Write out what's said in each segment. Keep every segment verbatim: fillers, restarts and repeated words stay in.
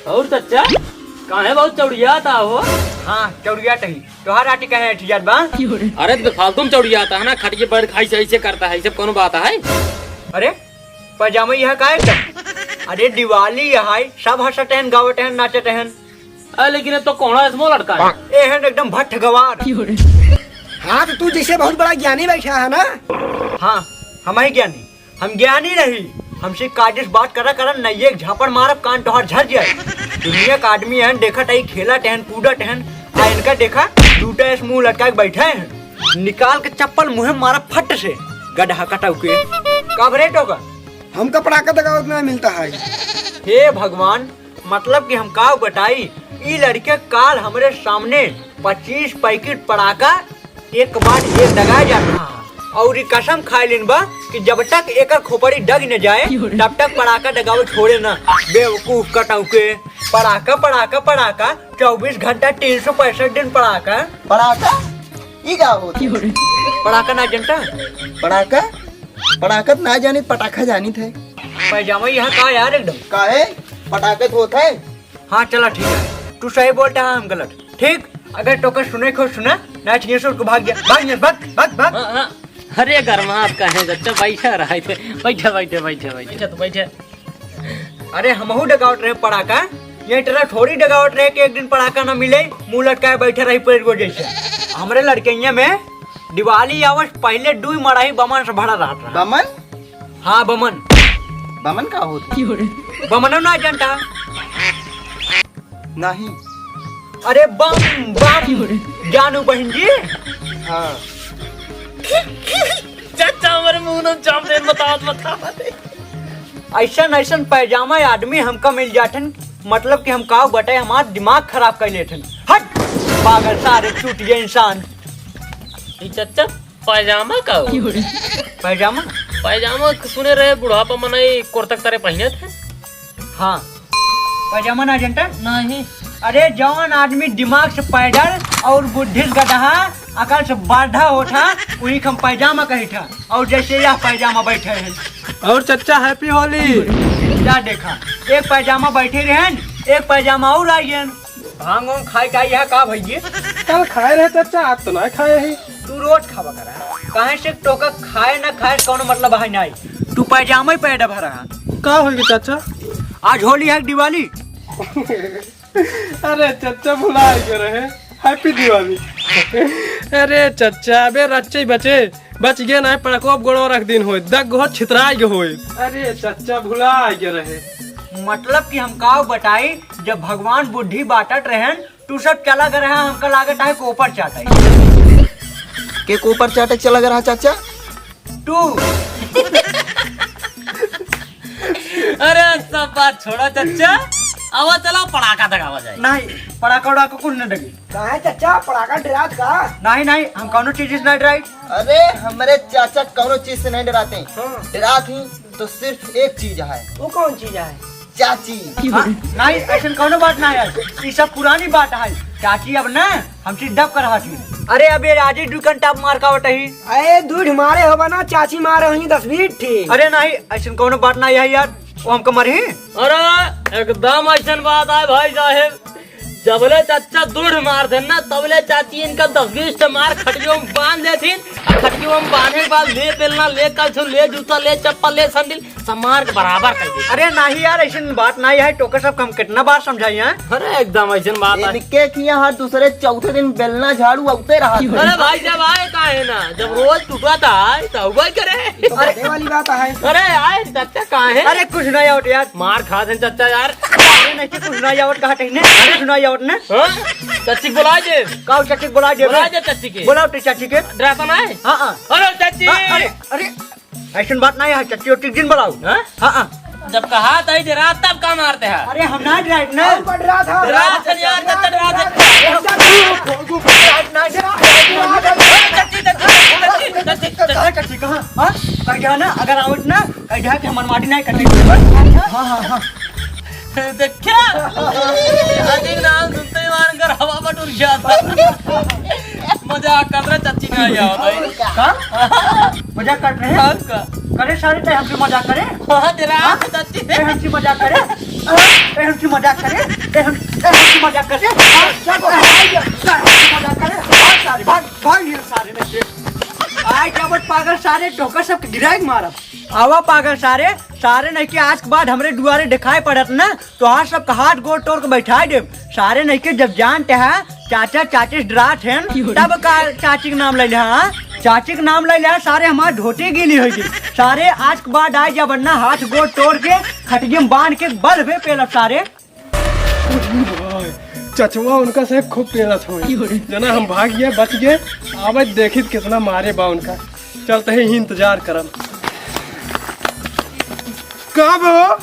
और चच्चा, काहे बहुत चौड़ियात हो? हाँ, चौड़ियात ही। तोहार आटी काहे ऐंठी जात बा? अरे, तो फालतू में चौड़ियात है ना, खटिए पर खाई से ऐसे करता है, ये सब कौन बात है? अरे, पैजामा यह काहे का? अरे, दिवाली यह है, सब हंसत हैं, गावत हैं, नाचत हैं। अरे, लेकिन ये तो कोहड़ा इसमें लटका है। ए हैं एकदम भट्ठ गवार। हाँ, तो तू जैसे बहुत बड़ा ज्ञानी बैठा है ना? हाँ, हम ही ज्ञानी। हम ज्ञानी नहीं, हमसे कायदे से बात करा करा, नहीं एक झापड़ मारब, कान तोहार झर जाए। दुनिया का आदमी हैं, देखत हैं, खेलत हैं, कूदत हैं, आ इनका देखा, जूता ऐसे मुंह लटका के बैठे हैं। निकाल के चप्पल मुंहे मारब फट से, गदहा कटाऊ के। का भरे टोका? हमका पड़ाका दगावत ना मिलता है। हे भगवान, मतलब कि हम का बताई, ई लड़के काल हमरे सामने पच्चीस पैकेट पड़ाका एक बाद एक दगाए जात रहा। और ई कसम खाए लेन बा कि जब तक एकर खोपड़ी दग न जाए, तब तक पड़ाका दगावे छोड़े ना। बेवकूफ कटाऊ के, पड़ाका, पड़ाका, पड़ाका, चउबीस घंटा, तीन सौ पैंसठ दिन पड़ाका। पड़ाका? ई का होत? पड़ाका ना जनता? पड़ाका? पड़ाका त ना जानित, पटाखा जानित है। पैजामा यह का यार एकदम? काहे? पटाखा त होत है। हाँ, चला, ठीक है, तू सही बोलता है, हम गलत। ठीक, अगर तोके सुने को सुना, ना चाहिए सो भाग जा, भाग जा, भाग, भाग, भाग। हाँ, हाँ। अरे, गरमात काहे चच्चा, बैठा रहा थे, बैठा, बैठा, बैठा, बैठा। बैठा तू, बैठा। अरे, हमहू डगावत रहे पड़ाका, ये तरह थोड़ी डगावत रहे कि एक दिन पड़ाका ना मिले, मुंह लटकाए बैठे रही पेड़ को जैसे। हमरे लड़कइया में दिवाली आवस पहले दुई मड़ाही बमन से भरा रहत रहा। बमन? हाँ, बमन। बमन का होत? बमनो ना जनता? नहीं। अरे बम, बम, जानू बहन जी। हाँ। चच्चा, हमरे मुंह न चाप दे, बता, बता। ऐसन, ऐसन पैजामा आदमी हमका मिल जाथन, मतलब कि हम का बताए, हमार दिमाग खराब कर लेथन। हट, पागल सारे चूतिया इंसान। ई चच्चा, पैजामा का हो? पैजामा? पैजामा सुने रहे बुढ़ापा मनई कुर्ता के तरे पहिनत है। हाँ, पैजामा ना जनता? नहीं। अरे, जौन आदमी दिमाग से पैदल और बुद्धि से गदहा, अकल से बाधा होत है, वही के हम पैजामा कहित है। और जैसे यह पैजामा बैठे हैं। और चच्चा, happy होली। क्या देखा, एक पैजामा बैठे रहन, एक पैजामा और आई गए। भांग वांग खाए का यह का भैया? कल खाए रहे चच्चा, आज तो ना खाए है। तू रोज खावा करा, काहे से तोका खाए ना खाए कौनो मतलब है नहीं। तू पैजामा ही पैदा भरा। का होई गे चाचा? आज होली है कि दिवाली? अरे चच्चा, भुला गए रहे। Happy दिवाली। अरे चच्चा, अबे रच्चे बचे, बच गए ना, पड़को अब गोड़ो रख दिन होए, दग हो छितराई गए होए। अरे चच्चा, भुला गए रहे। मतलब कि हम काव बताई, जब भगवान बुद्धि बांटत रहन, तू सब चला गए रहा, हमका लागत है कोपर चाटे। के कोपर चाटे चला गए रहा चाचा? तू। अरे सब बात छोड़ा चच्चा, आवा चला पड़ाका दगावा जाए। नहीं, पड़ाका उड़ाका कुछ न डगी। काहे चच्चा, पड़ाका डरात का? नहीं, नहीं, हम कौनो चीज से नहीं डराई। अरे हमरे चाचा कौनो चीज से नहीं डराते। हाँ। डरात ही तो सिर्फ एक चीज है। वो कौन चीज है? चाची। हाँ, नहीं, ऐसन कौनो बात ना है, ये सब पुरानी बात है। चाची अब ना हमसे डब कर हटी। अरे अब ये राजी दुकान टाप मार का वटही। अरे दूध मारे होबा ना, चाची मारे होई दस बीस ठी। अरे नहीं, ऐसन कौनो बात ना है यार, वो हमको मरही। अरे एकदम ऐसन बात है भाई साहेब, जबले चाचा दूढ़ मार देन ना, तबले चाची इनका दस बीस ठे मार खटियो में बांध लेथिन। आ खटियो में बांधे के बाद ले बेलना, ले कलछुल, ले जूता, ले चप्पल, ले सैंडल, सब मार के बराबर कर दे। अरे नहीं यार, ऐसी बात नहीं है, तोके सब हम कितना बार समझाई है। अरे एकदम ऐसी बात है। इनके कि यहाँ दूसरे चौथे दिन बेलना झाड़ू औते रहा। अरे भाई, जब आए का है ना, जब रोज टूटा था, तो हुआ करे। ये तो बड़े वाली बात है। अरे आए चाचा, कहाँ है? अरे कुछ नहीं आवत यार। मार खा दे चाचा यार। अरे नहीं, कुछ नहीं आवत, कहा नहीं, कुछ नहीं आवत ना। हाँ? चाची के बुला दे। काऊ चाची के बुला दे? बुला दे चाची के। बुलाओ तो चाची के। डराता ना है? हाँ, हाँ। हेलो चाची। हाँ, अरे, अरे, ऐसन बात नहीं है, चाची और टिक दिन बुलाओ। हाँ? हाँ, हाँ। जब कहा था ही डरा, तब का मारते हैं? अरे हम ना डराए ना। हम डरा था। डरा था यार, चाचा डरा था। चाची, चाची, चाची, चाची, चाची, चाची, चाची, चाची, कहाँ? हाँ? कह दिया ना, अगर आवत ना, कह दिया कि हमार माटी नहीं कटी। हाँ, हाँ, हाँ। देखा? अजीब नाम सुनते ही मार कर हवा में उड़ गया था। मजाक कर रहे, चाची नहीं आया भाई। का? मजाक कर रहे हैं? हाँ, का? करे सारे, ते हमसे मजाक करे? हाँ, तेरा हाँ? आँख दत्ती ते हमसे मजाक करे? हाँ? ते हमसे मजाक करे? ते हम, ते हमसे मजाक करे? हाँ? क्या बोल? हाँ, ये, ते हमसे मजाक करे? भाग सारे, भाग, भाग ये सारे में से। आइ जाबट पागल सारे, ठोकर सबके गिराइ के मारब। आवा पागल सारे, सारे नहीं के आज के बाद हमरे दुआरे देखाइ पड़त ना, तोहार सबका हाथ गोड़ तोड़ के बैठाइ देब। सारे नहीं के जब जानते हैं चाचा चाची से डरात हैं, तब का चाची के नाम लइ लिहा, हाँ? चाची के नाम लइ लिहा, सारे हमार धोती गीली होइ गई। सारे आज के बाद आइ जाबट ना, हाथ गोड़ तोड़ के खटिया में बांध के बल्ब पेलब सारे। चचवा उनका से खूब पेलत होई। जना हम भाग गए, बच गए। आवे देखित कितना मारे बा उनका। चलते ही इंतजार करम। कब हो?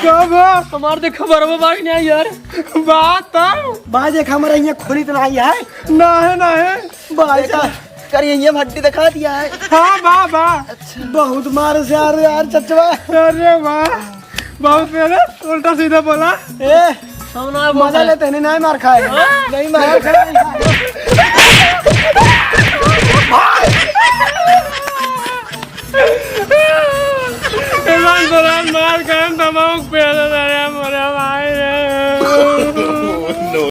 कब हो? हमार देख खबर में बाकी नहीं यार। बात तो। बा देख, हमारा यहाँ खूनी तो नहीं है। ना है, ना है। भाई साहब। कर ये, ये हड्डी दिखा दिया है। हाँ, बा, बा। अच्छा। बहुत मार से यार, यार चचवा। अरे वाह, बहुत मेहनत, उल्टा सीधा बोला। ए, हम ना मजा बोला। लेते नहीं, नहीं मार खाए। हाँ? नहीं मार खाए। ए भाई, बोला मार खाए, दबाओ पे आ जा, अरे मोरे भाई।